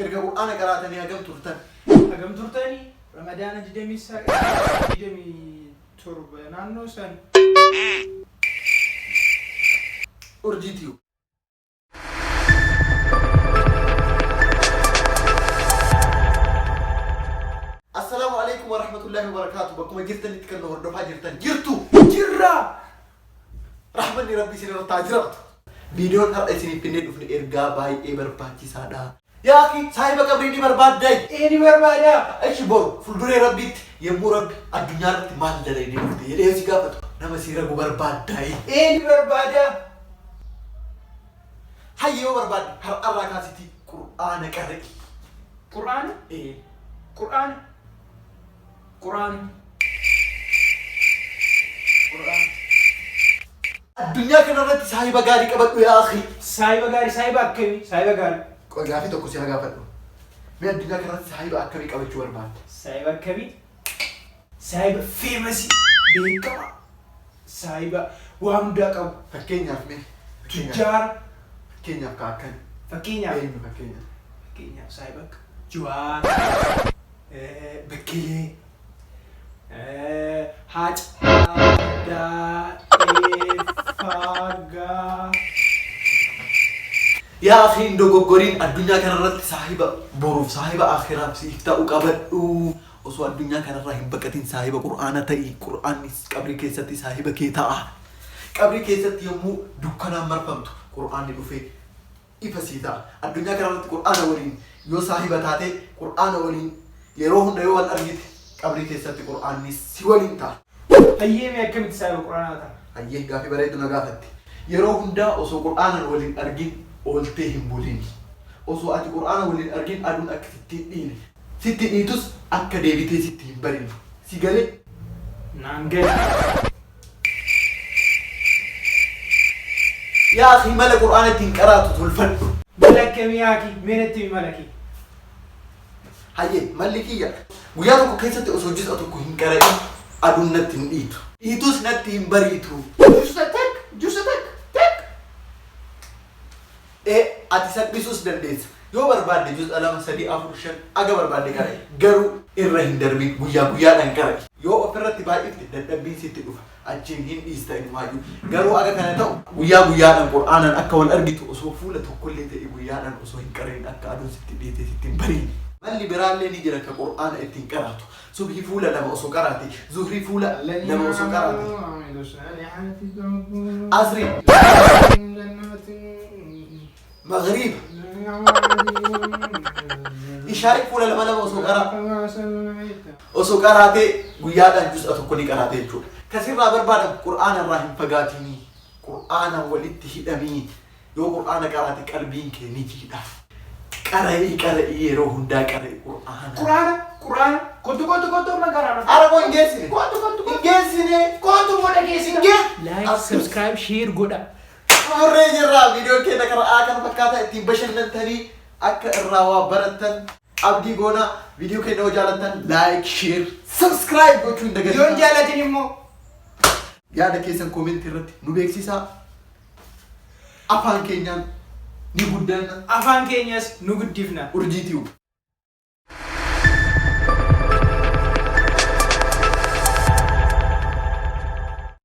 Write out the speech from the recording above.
Erga Qur'aana qaraatanii hagam turtan? Hagam turtanii? Ramadaana 29, 27 naannoo san. Urjii Tube. Assalaamu alaikum warahmatullahi wabarakaatu. Bakkuma jirtanitti kan nu hordofaa jirtan jirtu. Jirra! Rahmanni Rabbii isin irratti haa jiraatu. Viidiyoon har'a isiniif finnee dhufne ergaa baay'ee barbaachisaadha. Yaa akhi saahiba qabrii ni barbaadday? Ee ni barbaada. Ishi boru fuulduree Rabbiitti yommuu Rabbi addunyaa irratti maal dalaydee dhufte jedhee si gaafatu nama si ragu barbaadday? Ee ni barbaada. Hayya yoo barbaadde har'arraa kaasitii Qur'aana qara'i. Qur'aana? Ee. Qur'aana? Qur'aana. Qur'aana. Addunyaa kanarratti saahiba gaarii qabadhu yaa akhi. Saahiba gaarii, saahiba akkamii? Saahiba gaarii. Qoy gaafii tokko si haa gaafadhu. Mee addunyaa kanarratti saahiba akkamii qabachuu barbaadda? Saahiba akkamii? Saahiba feemasii beekamaa. Saahiba waan hundaa qabu. Fakkeenyaaf mee? Fakkeenyaaf. Tujjaara. Fakkeenyaaf ka akkami? Fakkeenyaaf. Eenyu fakkeenyaaf? Fakkeenyaaf saahiba akka Jawaar. Bekkelee, Haac Daa Eeffaa Yaa akhi hin dogoggoriin addunyaa kanarratti saahiba boruuf saahiba aakhiraaf siif ta'u qabadhu. Osoo addunyaa kanarraa hin baqatin saahiba Qur'aana ta'i. Qur'aanni qabrii keessatti saahiba kee ta'a. Qabrii keessatti yommuu dukkanaan marfamtu Qur'aanni dhufee ifa sii ta'a. Addunyaa kana irratti Qur'aana waliin yoo saahiba taate, Qur'aana waliin yeroo hunda yoo wal argite, qabrii keessatti Qur'aanni si waliin ta'a. Hayyee mee akkamitti saahiba Qur'aanaa ta'a? Hayyee gaafii bareeddu na gaafatte. Yeroo hundaa osoo Qur'aanan wal hin argin ooltee hin bulini. Osoo ati Qur'aana wal hin argin aduun akka sitti hin dhiine. Sitti dhiitus akka deebitee sitti hin barine. Si galee? Naan gale. Yaa akhi mala qur'aana ittiin qaraatu tolfadhu. Mala akkamii yaa akii? Mee natti himi mala kee. Hayyee malli kiyya guyyaa tokko keessatti osoo juz'a tokko hin qara'in aduun natti hin dhiitu. Dhiitus natti hin bariitu. Juz'a takka juz'a takka takka. Ee ati salphisuus dandeessa. Yoo barbaadde juz'a 2, 3, 4, 5 aga barbaadde qara'i. Garuu irra hin darbin guyyaa guyyaadhaan qara'i. Yoo ofirratti baay'ifte dadhabbiin sitti dhufa. Achiin hin dhiista inumaayyuu. Garuu aga kana ta'u guyyaa guyyaadhaan Qur'aanaan akka wal argitu osoo fuula tokkollee ta'e guyyaadhaan osoo hin qara'in akka aduun sitti dhiitee sitti hin bariine. Malli biraallee ni jira ka Qur'aana ittiin qaraatu. Subhii fuula 2 osoo qaraate, Zuhrii fuula 2 osoo qaraate, Asrii, Maghriiba, Ishaa'ii fuula 2 2 osoo qara osoo qaraatee guyyaadhaan juz'a tokko ni qaraate jechuudha. Ka sirraa barbaadamu Qur'aana irraa hin fagaatinii. Qur'aana walitti hidhamii. Yoo Qur'aana qaraate qalbiin kee ni jiidha. Qara'ii qara'ii yeroo hundaa qara'i Qur'aana. Qur'aana Qur'aana kottu kottu kottu amma qaraana. Ara koo hin geessine. Kottu kottu Hin geessine. Kottu booda geessina. Hin geessine. Like subscribe share godha. Xumurree jirra. Viidiyoon keenya kara'aa kana fakkaataa ittiin bashannantanii akka irraa waa barattan abdii goona. Viidiyoo keenya yoo jaalattan like, share, subscribe gochuu hin dagatinaa. Yoon jaalatin immoo. Yaada keessan koomentii irratti nu beeksisaa. Afaan keenyaan ni guddanna. Afaan keenyas nu guddifna. Urjii Tube.